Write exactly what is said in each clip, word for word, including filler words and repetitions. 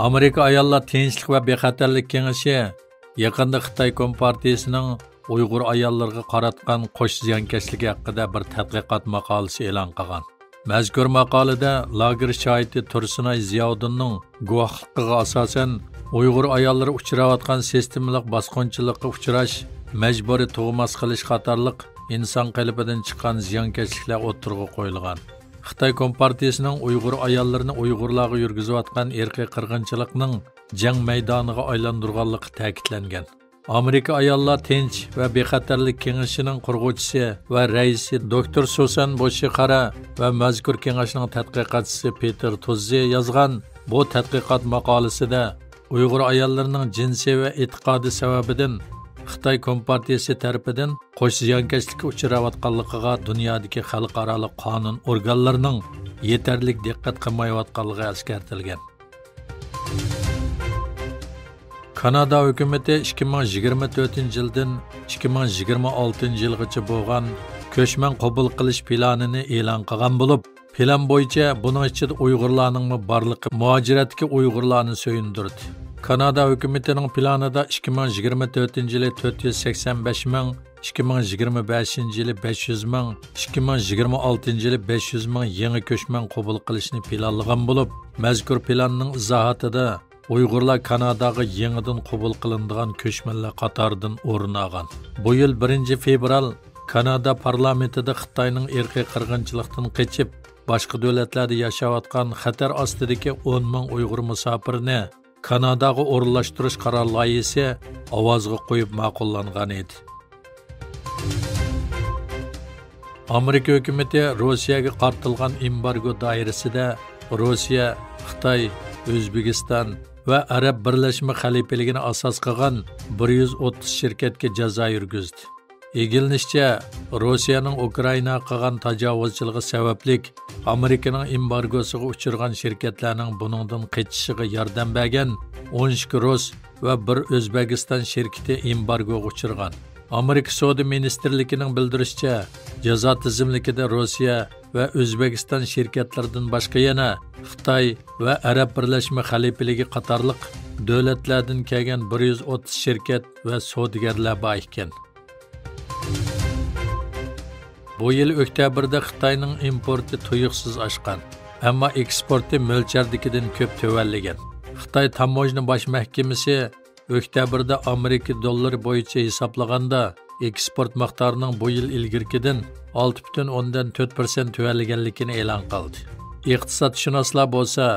ئامېرىكا ئاياللار تىنچلىق ۋە بىخەتەرلىك كېڭىشى يېقىندا خىتاي كومپارتىيىسىنىڭ ئۇيغۇر ئاياللىرىغا قاراتقان قوش زىيانكەشلىكى ھەققىدە بىر تەتقىقات ماقالىسى ئېلان قىلغان. مەزكۇر ماقالىدە لاگېر شاھىتى تۇرسۇنئاي زىياۋۇدۇننىڭ گۇۋاھلىقىغا ئاساسەن، ئۇيغۇر ئاياللىرى ئۇچراۋاتقان سىستېمىلىق باسقۇنچىلىققا ئۇچراش، مەجبۇرىي تۇغماس قىلىش قاتارلىق ئىنسان قېلىپىدىن چىققان زىيانكەشلىكلەر ئوتتۇرىغا قويۇلغان. خىتاي كومپارتىيىسىنىڭ ئۇيغۇر ئاياللىرىنى ئۇيغۇرلارغا يۈرگۈزۈۋاتقان ئىرقىي قىرغىنچىلىقنىڭ جەڭ مەيدانىغا ئايلاندۇرغانلىقى تەكىتلەنگەن. ئامېرىكا ئاياللار تىنچ ۋە بىخەتەرلىك كېڭىشىنىڭ قۇرغۇچىسى ۋە رەئىسى دوكتور سۇسەن بوشىخارا ۋە مەزكۇر كېڭەشنىڭ تەتقىقاتچىسى پېتېر توززى يازغان بۇ تەتقىقات ماقالىسىدە، ئۇيغۇر ئاياللىرىنىڭ جىنسىي ۋە ئېتىقادى سەۋەبىدىن خىتاي كومپارتىيىسى تەرىپىدىن قوش زىيانكەشلىككە ئۇچراۋاتقانلىقىغا دۇنيادىكى خەلقئارالىق قانۇن ئورگانلىرىنىڭ يېتەرلىك دىققەت قىلمايۋاتقانلىقى ئەسكەرتىلگەن. كانادا ھۆكۈمىتى ئىككى مىڭ يىگىرمە تۆتىنچى يىلدىن ئىككى مىڭ يىگىرمە ئالتىنچى يىلغىچە بولغان كۆچمەن قوبۇل قىلىش پىلانىنى ئېلان قىلغان بولۇپ، پىلان بويىچە بۇنىڭ ئىچىدە ئۇيغۇرلارنىڭمۇ بارلىقى مۇھاجىرەتتىكى ئۇيغۇرلارنى سۆيۈندۈردى. كانادا ھۆكۈمىتىنىڭ پىلانىدا ئىككى مىڭ يىگىرمە تۆتىنچى يىلى تۆت يۈز سەكسەن بەش مىڭ، ئىككى مىڭ يىگىرمە بەشىنچى يىلى بەش يۈز مىڭ، ئىككى مىڭ يىگىرمە ئالتىنچى يىلى بەش يۈز مىڭ يېڭى كۆچمەن قوبۇل قىلىشنى پىلانلىغان بولۇپ، مەزكۇر پىلاننىڭ ئىزاھاتىدا ئۇيغۇرلار كاناداغا يېڭىدىن قوبۇل قىلىنىدىغان كۆچمەنلەر قاتارىدىن ئورۇن ئالغان. بۇ يىل بىرىنچى فېۋرال كانادا پارلامېنتىدا خىتاينىڭ ئىرقىي قىرغىنچىلىقتىن قېچىپ، باشقا دۆلەتلەردە ياشاۋاتقان خەتەر ئاستىدىكى ئون مىڭ ئۇيغۇر مۇساپىرىنى كاناداغا ئورۇنلاشتۇرۇش قارار لايىھىسى ئاۋازغا قويۇپ ماقۇللانغان ئىدى. ئامېرىكا ھۆكۈمىتى روسىيەگە قارىتىلغان ئېمبارگو دائىرىسىدە روسىيە، خىتاي، ئۆزبېكىستان ۋە ئەرەب بىرلەشمە خەلىپىلىكىنى ئاساس قىلغان بىر يۈز ئوتتۇز شىركەتكە جازا يۈرگۈزدى. ئىگىلىنىشىچە، روسىيەنىڭ ئۇكرائىناغا قىلغان تاجاۋۇزچىلىقى سەۋەبلىك، ئامېرىكىنىڭ ئېمبارگوسىغا ئۇچرىغان شىركەتلەرنىڭ بۇنىڭدىن قېچىشىغا ياردەم بەرگەن ئون ئىككى رۇس ۋە بىر ئۆزبېكىستان شىركىتى ئېمبارگوغا ئۇچرىغان. ئامېرىكا سودا مىنىستىرلىكىنىڭ بىلدۈرۈشىچە، جازا تىزىملىكىدە روسىيە ۋە ئۆزبېكىستان شىركەتلىرىدىن باشقا يەنە خىتاي ۋە ئەرەب بىرلەشمە خەلىپىلىكى قاتارلىق دۆلەتلەردىن كەلگەن بىر يۈز ئوتتۇز شىركەت ۋە سودىگەرلەر بار ئىكەن. بۇ يىل ئۆكتەبىردە خىتاينىڭ ئىمپورتى تۇيۇقسىز ئاشقان، ئەمما ئېكسپورتى مۆلچەردىكىدىن كۆپ تۆۋەنلىگەن. خىتاي تاموژنا باش مەھكىمىسى ئۆكتەبىردە ئامېرىكا دوللىرى بويىچە ھېسابلىغاندا، ئېكسپورت مىقدارىنىڭ بۇ يىل ئىلگىرىكىدىن ئالتە پۈتۈن ئوندىن تۆت پىرسەنت تۆۋەنلىگەنلىكىنى ئېلان قىلدى. ئىقتىسادشۇناسلار بولسا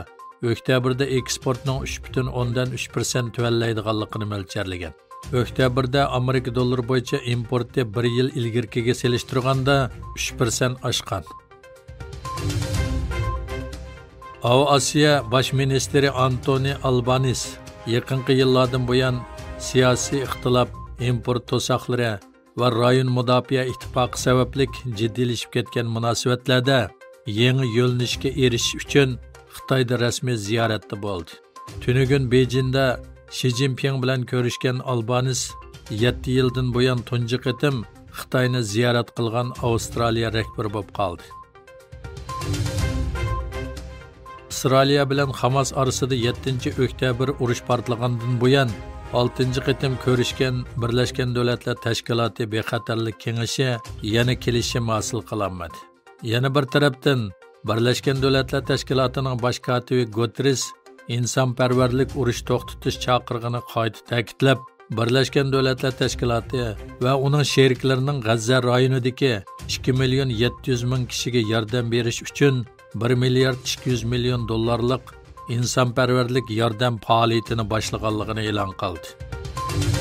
ئۆكتەبىردە ئېكسپورتنىڭ ئۈچ پۈتۈن ئوندىن ئۈچ پىرسەنت تۆۋەنلەيدىغانلىقىنى مۆلچەرلىگەن. ئۆكتەبىردە ئامېرىكا دوللىرى بويىچە ئىمپورتى بىر يىل ئىلگىرىكىگە سېلىشتۇرغاندا ئۈچ پىرسەنت ئاشقان. ئاۋۇ ئاسىيا باش مىنىستىرى ئانتونى ئالبانىس يېقىنقى يىللاردىن بۇيان سىياسىي ئىختىلاپ، ئىمپورت توساقلىرى ۋە رايون مۇداپىئە ئىتتىپاقى سەۋەبلىك جىددىيلىشىپ كەتكەن مۇناسىۋەتلەردە يېڭى يۆنىلىشكە ئېرىشىش ئۈچۈن خىتايدا رەسمىي زىيارەتتە بولدى. تۈنۈگۈن بېيجىڭدا شى جىنپىڭ بىلەن كۆرۈشكەن ئالبانىس يەتتە يىلدىن بۇيان تۇنجى قېتىم خىتاينى زىيارەت قىلغان ئاۋسترالىيە رەھبىرى بولۇپ قالدى. ئىسرائىلىيە بىلەن خاماس ئارىسىدا يەتتىنچى ئۆكتەبىر ئۇرۇش پارتلىغاندىن بۇيان، ئالتىنچى قېتىم كۆرۈشكەن بىرلەشكەن دۆلەتلەر تەشكىلاتى بىخەتەرلىك كېڭىشى يەنە كېلىشىم ھاسىل قىلالمىدى. يەنە بىر تەرەپتىن، بىرلەشكەن دۆلەتلەر تەشكىلاتىنىڭ باش كاتىپى گۇتېررېس ئىنسانپەرۋەرلىك ئۇرۇش توختىتىش چاقىرىقىنى قايتا تەكىتلەپ، بىرلەشكەن دۆلەتلەر تەشكىلاتى ۋە ئۇنىڭ شېرىكلىرىنىڭ غەززە رايونىدىكى ئىككى مىليون يەتتە يۈز مىڭ كىشىگە ياردەم بېرىش ئۈچۈن بىر مىليارد ئىككى يۈز مىليون دوللارلىق ئىنسانپەرۋەرلىك ياردەم پائالىيىتىنى باشلىغانلىقىنى ئېلان قىلدى.